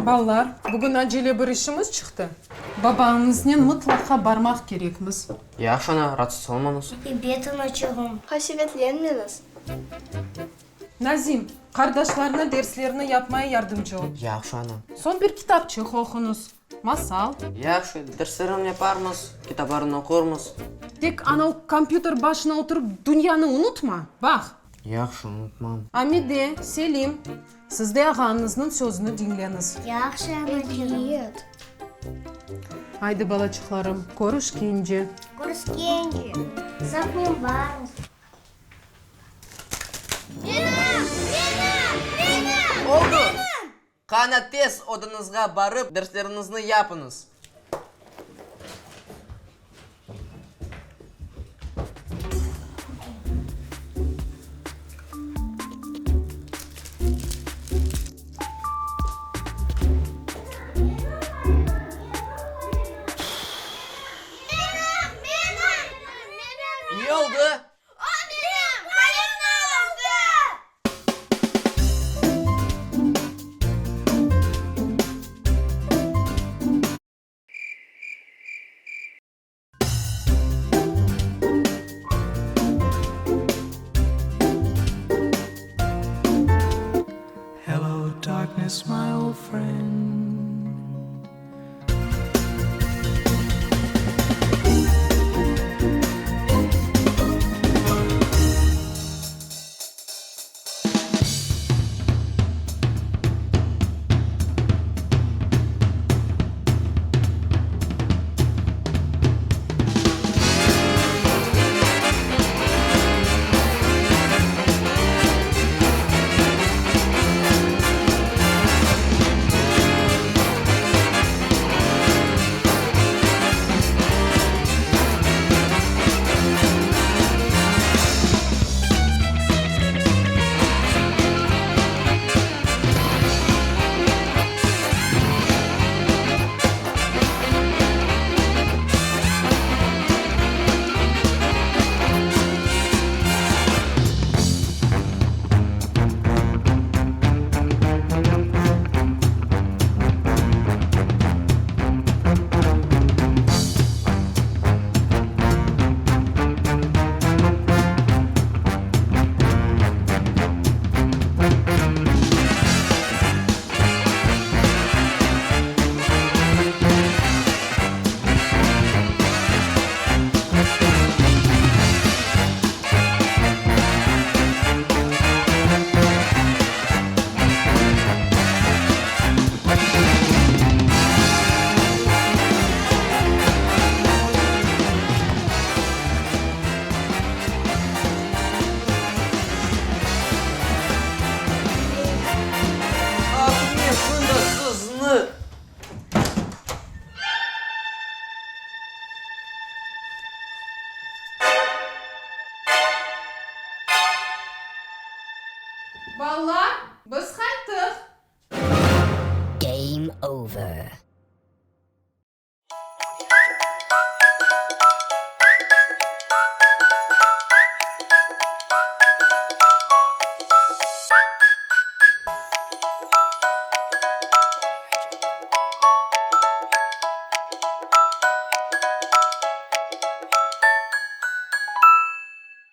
Balalar, bugün acele bir işimiz çıqtı. Babañıznen mıtlaqa barmaq kerekmiz. Yahşı, ana, raatsız olmañız. Ebet, anaçığım. Qasevetlenmeñiz. Nazim, qardaşlarına derslerini yapmaya yardımcı ol. Yahşı, ana. Soñ bir kitapçıq oquñız. Masal. Yahşı, derslerini yaparmız, kitaplarını oqurmız. Tek anav kompyuter başına oturıp dünyanı unutma, baq. Yahşı, unutmam. Amide, Selim, siz de ağañıznıñ sözüni diñleñiz. Yahşı, anacığım. Ebet. Aydı, balaçıqlarım, körüşkence. Körüşkence. Sağnen barıñız. Menim! Menim! Menim! Oldı! Qana tez odañızğa barıp dersleriñizni yapıñız. Menim! Menim! Menim! Ne oldı? O menim qalemni aldı! Hello darkness my old friend. Ah, men şunda sizni! Balalar, biz qayttıq. Game over.